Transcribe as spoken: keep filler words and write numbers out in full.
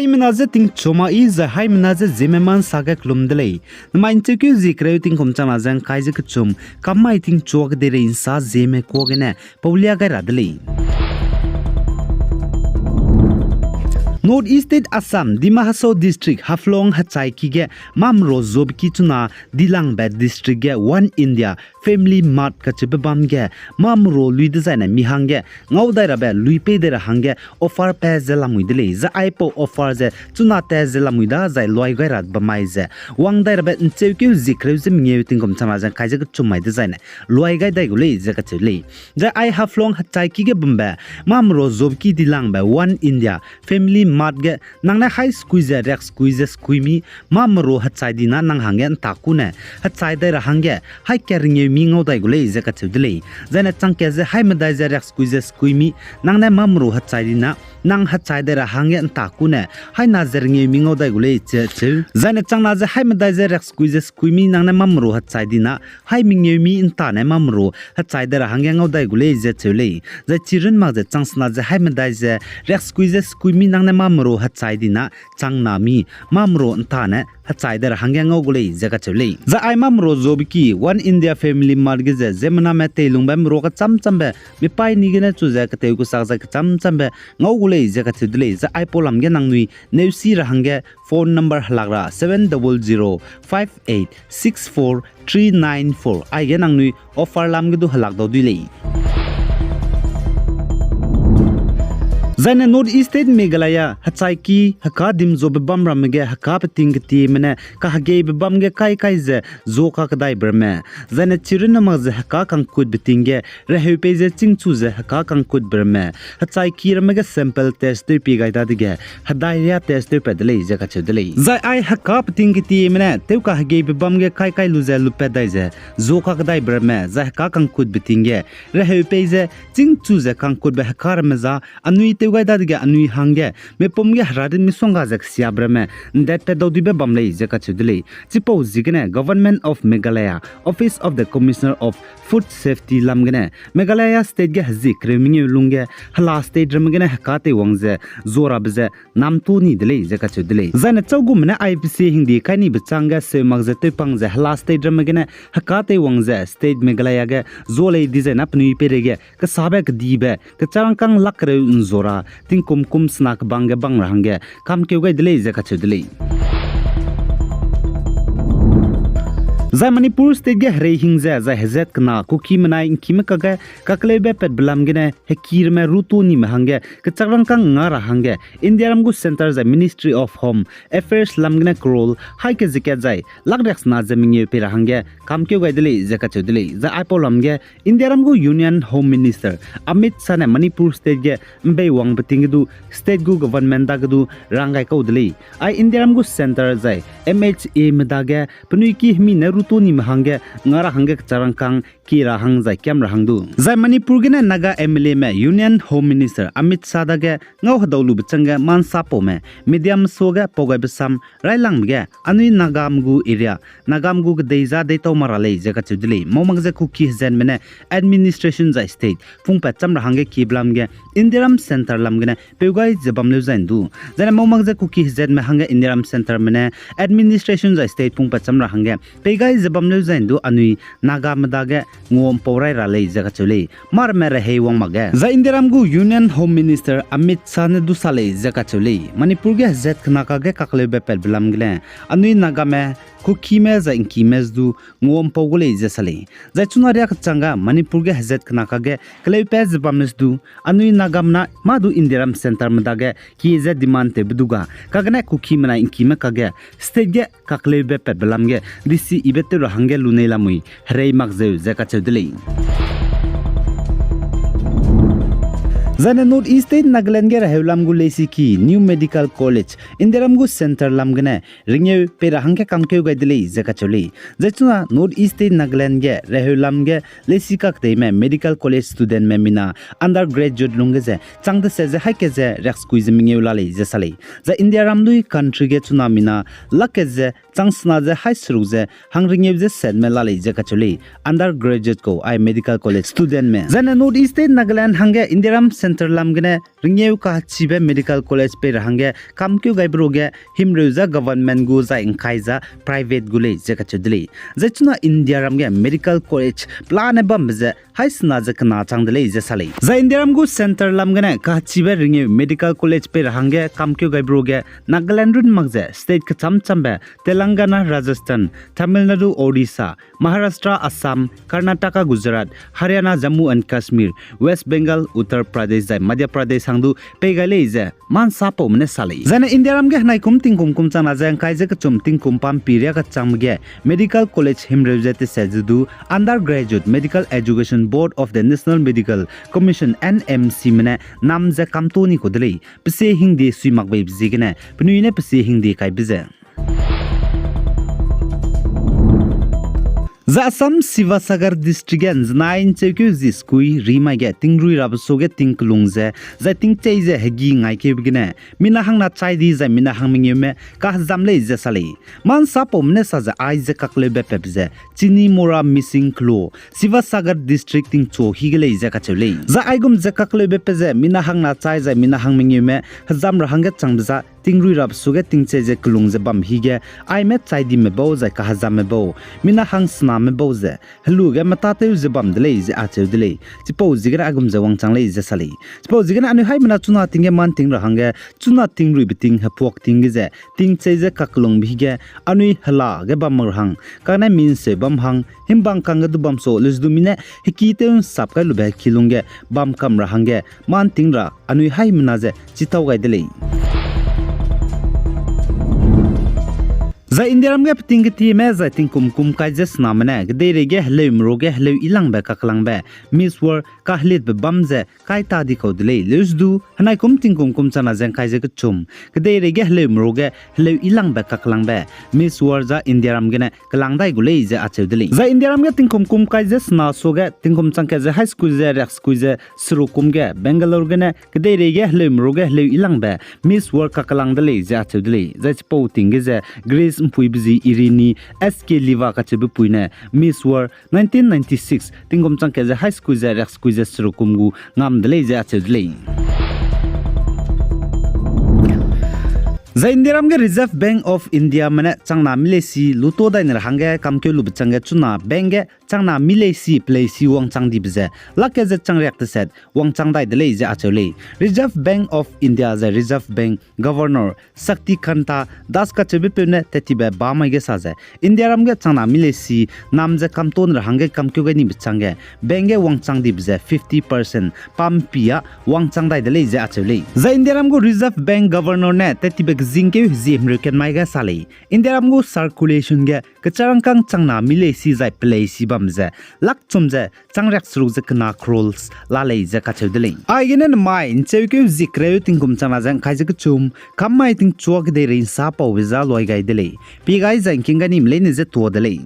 Haimena ze tingchuma i zai haimena ze Zeme ma nsa ge kelum de lei. Namai ncheukeu zie kereu tingkum changna ze ngkai ze kechum, kam mai tingchua kedeirei nsa Zeme kuâ gene paulia gai ra de lei. North East State Assam, Dima Hasao District, Haflong hechaiki ge mamero zuabeki chuna dilangbe district ge One India Family Mart kacheube bam ge mamero lui dezaine mi hangge ngau dai rabe lui pei dai ra hangge offer pa ze lamui de lei. Zai aipau offer ze chuna ta ze lamui da zai luai gai ra bam mai ze wang dai rabe ncheukeu zie kereu ze mengeu tingkum changna ze ngkai ze kechum mai dezaine luai gai dai gu lei ze kacheu lei. Zai ai Haflong hechaiki ge bambe mamero zuabeki dilangbe One India Family Mart ge nang ne hai sekui ze riak sekui ze sekui mi mamero hechai dina nang hangge nta kune hechai dai ra hangge hai kat rengeu mi ngau dai gu lei ze kacheu de lei. Zaine chang kat ze hai medai ze riak sekui ze sekui mi nang ne mamero hechai dina nang hechai dai ra hangge nta kune hai na ze rengeu mi ngau dai gu lei ze cheu. Zaine chang na ze hai medai ze riak sekui ze sekui mi nang ne mamero hechai dina hai mengeu mi nta ne mamero hechai dai ra hangge ngau dai gu lei ze cheu lei. Zai chirun mak ze chang sena ze hai medai ze riak sekui ze sekui mi nang ne mamero hechai dina chang na mi mamero nta ne hechai dai ra hangge ngau gu lei ze kacheu lei. Zai ai mamero zuabeki One India Family Mart ge ze ziemmename teilungbe mero kecham chambe mipaî ni gene chu ze ketew kesak zai kecham chambe ngau gu lei ze kacheu de lei. Zai aipau lam ge nangnui neusi ra hangge phone number helak ra seven double zero five eight six four three nine four aige nangnui offer lam ge du helak dau dui lei. Zaine North East State Meghalaya hechaiki heka dim zuabe bam ramme ge heka peting ketieme ne kahegeibe bam ge kai kai ze zua kakedaibe ramme, zaine chirunne mak ze heka kangkutbe ting ge reheu pei ze chîngchu ze heka kangkutbe ramme, hechaiki ramme ge sample test tew pie gai dadege hedai riâ test tew pat de lei ze kacheu de lei. Zai ai heka peting ketieme ne tew kahegeibe bam ge kai kai lu ze lupat dai ze zua kakedaibe ramme zai heka kangkutbe ting ge reheu pei ze chîngchu ze kangkutbe heka ramme za anui tew gai dadege anui hangge mepum ge hera rimmi suangga ze kesiabe ramme ndatpat dau duibe bam lei ze kacheu de lei. Chipau ziegene Government of Meghalaya, Office of the Commissioner of Food Safety lam gene Meghalaya State ge hezie kereu mengeu lungge hela state ramme gene heka teiwang ze zua rabe ze namtu ni de lei ze kacheu de lei. Zaine châugume ne I P C hingdi kai nibe chângge seu mak ze tewpang ze hela state ramme gene heka teiwang ze state Meghalaya ge zua lei dizai na penui peireige kesabe kedibe kecharangkâng lak kereu nzua ra tingkum kum sena kebang ge bang ra hangge kamkeu gai de lei ze kacheu de lei. Zai Manipur State ge hereihing ze zai hezat kena Kuki menai ngkime kakge kakleube patbe lam gene hekî ramme rutu nime hangge kechâkrangkâng nga ra hangge Indiaram gu Centre zai Ministry of Home Affairs lam gene crore haî kezekat zai lak riaksena ze mengeu pei ra hangge kamkeu gai de lei ze kacheu de lei. Zai aipau lam ge Indiaram gu Union Home Minister Amit Shah ne Manipur State ge mbeiwangbe ting ge du state gu government dage du rang gai kau de lei. Ai Indiaram gu Centre zai M H A me dage penui ki hemi ne rutu nime hangge nga ra hangge kechâkrangkâng kie ra hang zai kiam ra hang du. Zai Manipur gene Naga M L Ame Union Home Minister Amit Shah dage ngau hedau lube chângge mansapaume mediame suage pau gaibe sam railangbe ge anui Nagame gu area, Nagame gu kedei za deitau ma ra lei ze kacheu de lei. Mau mak ze Kuki hezatme ne administration zai state pungpat cham ra hangge kiebelam ge Indiaram Centre lam gene peu gai ze bam leu zai ndu. Zaine mau mak ze Kuki hezatme hangge Indiaram Centreme ne administration zai state pungpat cham ra hangge pei gai ze bam leu zai ndu anui Nagame dage nguampau rai ra lei ze kacheu lei. Mâ ramme rehei wang makge zai Indiaram gu Union Home Minister Amit Shah ne du sa lei ze kacheu lei. Manipur ge hezat kena kakge kakleube patbe lam gene anui Nagame, Kukime zai ngkime du nguampau gu lei ze sa lei. Zai chuna riâ kechângga Manipur ge hezat kena kakge keleupat ze bam leu du, anui Nagame na mâ du Indiaram Centreme dage kie ze demand tewbe du ga, kagene Kuki menai ngkime kakge state ge kakleube patbe lam ge D C ibe tew ra hangge lunei lamui herei mak zeu ze kacheu de lei. Zaine North East State Nagaland ge reheulam gu leisiki New Medical College Indiaram gu centre lam gene rengeu pei ra hangge kamkeu gai de lei ze kacheu lei. Zai chuna North East State Nagaland ge reheulam ge leisi kakedeime medical college studentme mina undergraduate lungge ze chang deset ze haî kat ze riaksekui ze mengeu la lei ze sa lei. Zai Indiaram lui country ge chuna mina lak kat ze chang sena ze hai seruk ze hang rengeu ze setme la lei ze kacheu lei, undergraduate kau ai medical college studentme. Zaine North East State Nagaland hangge Indiaram centre lam gene rengeu kachibe medical college pei ra hangge kamkeu gaibe ruge himreu za government gu zai ngkai za private gu lei ze kacheu de lei. Zai chuna Indiaram ge medical college pelane bambe ze hai sena ze kena chang de lei ze sa lei. Zai Indiaram gu centre lam gene kachibe rengeu medical college pei ra hangge kamkeu gaibe ruge Nagaland run mak ze state kecham chambe Telangana, Rajasthan, Tamil Nadu, Odisha, Maharashtra, Assam, Karnataka, Gujarat, Haryana, Jammu and Kashmir, West Bengal, Uttar Pradesh zai Madhya Pradesh hang du pei gai lei ze mansapaume ne sa lei. Zaine Indiaram ge henai kum tingkum kum changna ze ngkai ze kechum tingkum pampi riakechangme ge medical college himreu ze teset ze du Undergraduate Medical Education Board of the National Medical Commission, N M C me ne nam ze kamto ni kau de lei, pesie hingde sui makbeibe ziegene penui ne pesie hingde kaibe ze. Zai Assam Sivasagar District ge nzenai ncheukeu zi sekui rimai ge tingrui rabe suage ting kelung ze, zai tingchei ze hegi ngaikeube gene mina hangna chai di zai mina hang mengeume kahezam lei ze sa lei. Mansapaume ne sa ze ai ze kakleube pebe ze Chini Mora Missing Kelo, Sivasagar District tingchu hi ge lei ze kacheu lei. Zai aigum ze kakleube pe ze mina hangna chai zai mina hang mengeume hezam ra hangge changbe za tingrui rabe suage tingchei ze kelung ze bam hi ge, aime chai dime bau zai kahezamme bau, mina hang sename bau ze helu ge metatew ze bam de lei ze acheu de lei. Chipau ziegene aigum ze wangchang lei ze sa lei. Chipau ziegene anui haimena chuna ting ge man ting ra hangge, chuna tingruibe ting hepuak ting ge ze tingchei ze kakkelungbe hi ge, anui hela ge bam mak ra hang, kane minseu bam hang, himbang kangge du bam so leusedu mi ne heki tew nsap kai lube heki lungge bam kam ra hangge, man ting ra anui haimena ze chitau gai de lei. Zai Indiaram ge peting ketieme zai tingkum kum kai ze sename ne kedeirei ge heleume ruage heleu ilangbe kakkelangbe Miss World kahelitbe bam ze kai ta di kau de lei. Leusedu henai kum tingkum kum changna ze ngkai ze kechum, kedeirei ge heleume ruage heleu ilangbe kakkelangbe Miss World za Indiaram gene kelang dai gu lei ze acheu de lei. Zai Indiaram ge tingkum kum kai ze sena suage tingkum chang kat ze hai sekui ze riak sekui ze seruk kum ge Bangalore gene kedeirei ge heleume ruage heleu ilangbe Miss World kakkelang de lei ze acheu de lei. Zai chipau ting ge ze Greece mpuibe zi Irini S K Liva kacheube pui ne Miss World nineteen ninety-six tingkum chang kat ze hai sekui ze riak sekui ze seruk kum gu ngam de lei ze acheu de lei. Zai Indiaram ge Reserve Bank of India me ne changna mi leisi luto dai ne ra hangge kamkeu lube changge chuna bank ge changna mi leisi peleisi wangchang dibe ze lak kat ze chang riak teset wangchang dai de lei ze acheu lei. Reserve Bank of India zai Reserve Bank Governor Shaktikanta Das kacheubepeu ne tettibe bamai ge sa ze, Indiaram ge changna mi leisi nam ze kamto ne ra hangge kamkeu gai nibe changge bank ge wangchang dibe ze fifty percent pampi a wangchang dai de lei ze acheu lei. Zai Indiaram gu Reserve Bank Governor ne tettibe kezingkeu hezie himreu kat mai ge sa lei, Indiaram gu circulation ge kecharangkang changna mi leisi zai peleisi bam ze lakchum ze chang riak seruk ze kena crores la lei ze kacheu de lei. Aigene nemai ncheukeu zi kereu tingkum changna ze ngkai ze kechum, kam mai tingchua kedeirei nsapaube za luai gai de lei. Pi gai zai ngking gai nime leine ze tuâ de lei.